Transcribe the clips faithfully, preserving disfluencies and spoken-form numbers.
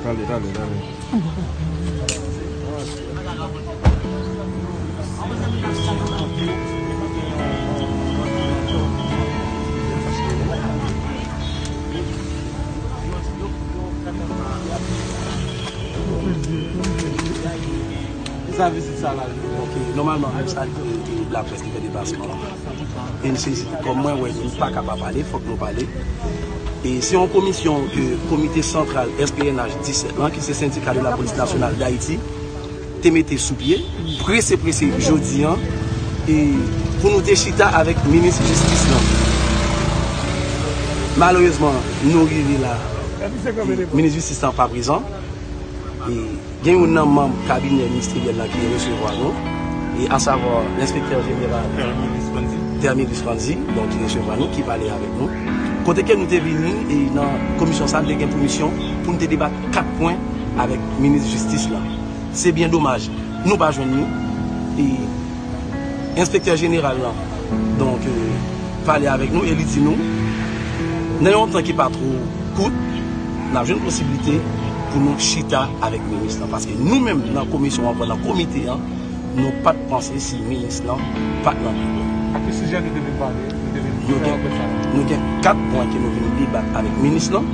Tande, tande, tande. Kisa vizit sa la? Ok, nòmalman, nou salye, e, laprès ki fè deplasman an. E nou sezi, kòm mwen wè, nou pa ka pa pale, fòk nou pale. E se yon komisyon ke Komite Santral S P N H disèt lan, ki se Syndicat de la Police Nationale d'Haïti, te mete sou pye, prese, prese, jodi an, e pou nou te chita avèk minis jistis lan. Malerezman, nou rive la, e minis jistis lan pa prezan. E gen youn nan manm kabinè ministeryèl la ki resevwa nou, e asavwa lenspektè jeneral Thermilus Frandy, donk, ki resevwa nou, ki pale avèk nou. Kote ke nou te vini, e nan komisyon sa, nou te gen pou misyon pou nou te debat kat pwen avèk minis jistis la. Se byen domaj, nou pa jwenn li. E enspektè jeneral lan, donk, e, pale avèk nou e li di nou, nan yon tan ki pa twò kout, n ap jwenn posiblite pou nou chita avèk minis lan. Paske nou menm, nan komisyon an, nan komite an, nou pa t panse si minis lan pa t nan biro. A ki sijè nou te vin pale? Nou te vin Nou fè gen, rankont sa la. Nou gen kat pwen ke nou vin debat avèk minis lan,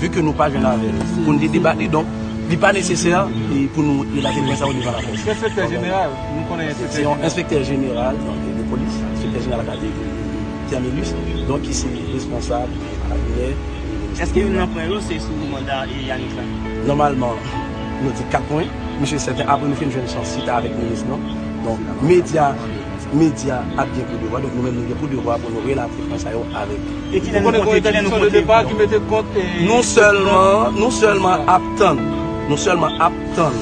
vi ke nou pa jwenn avè l pou n te debat li, donk, li pa nesesè, e, pou nou relate pwen sa yo devan laprès. Enspektè jeneral, nou konnen enspektè jeneral. Se yon enspektè jeneral, donk, de polis, enspektè jeneral la de, de, de Thermilus, donk, ki se responsab kabinè. Èske youn nan pwen yo se sou manda, e, Yanick la? Nòmalman, nou di kat pwen, misye sèten, apre nou fin jwenn chans chita avèk minis lan. Donk, medya, medya ap gen pou devwa, donk, nou menm nou gen pou devwa pou nou relate pwen sa yo avèk. E kilè nou konte, kilè nou konte? Nou sèlman, nou sèlman ap tann, nou sèlman ap tann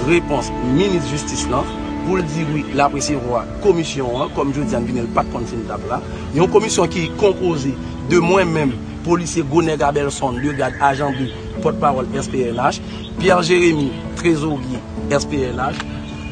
repons minis jistis lan pou l di wi, l ap resevwa komisyon an, kòm jodi a n vini, l pa t konn si n t ap la. Yon komisyon ki konpoze de mwen menm, polisye Gonèg Abelson, de gad, ajan de, pòtpawòl S P N H, Pierre Jérémy, trezorye S P N H,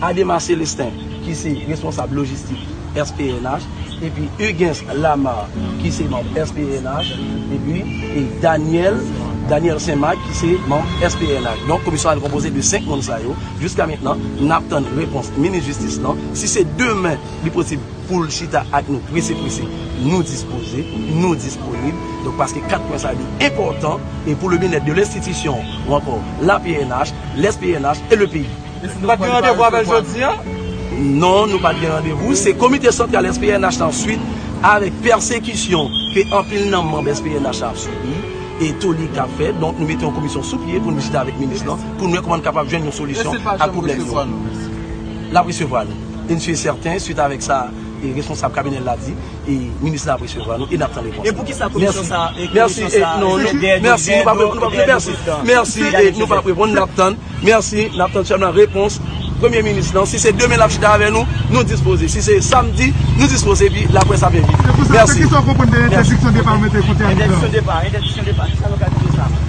Adema Célestin, ki se responsab lojistik S P N H, epi Huguens Lamar, ki se manm S P N H, epi, e, Daniel, Daniel Saint-Marc, ki se manm S P N H. Donk, komisyon an konpoze de senk moun sa yo. Jiska mentnan, n ap tann repons minis jistis lan. Si se demen li posib pou l chita ak nou prese prese, nou dispoze, nou disponib. Donk, paske kat pwen sa li enpòtan e pou le byenèt de lenstitisyon ou ankò la P N H, l'S P N H e le peyi. Nou pa t gen randevou avè l jodi a? Non, nou pa t gen randevou. Se komite santral S P N H lan, swit avèk pèsekisyon ke anpil nan manm S P N H lan ap sibi e toli k ap fèt. Donk, nou mete yon komisyon sou pye pou nou chita avèk minis lan, pou nou wè kòman n kapab jwenn yon solisyon ak pwoblèm yo. L ap resevwa nou. E n si e sèten, swit avèk sa, e responsab kabinè l la di, e minis la ap resevwa nou, e n ap tann repons. E poukisa komisyon sa, e komisyon sa, e, non, dèyè, mèsi, nou p ap reponn, mèsi, mèsi, e nou p ap reponn, n ap tann. Mèsi, n ap tann sèlman repons premye minis lan. Si se demen l ap chita avè nou, nou dispoze. Si se samdi, nou dispoze, epi laprès ap envite. Mèsi. Se kisa w konprann de entèdiksyon depa yo mete kont Yanick lan? Entèdiksyon depa, entèdiksyon depa, kisa nou ka di de sa?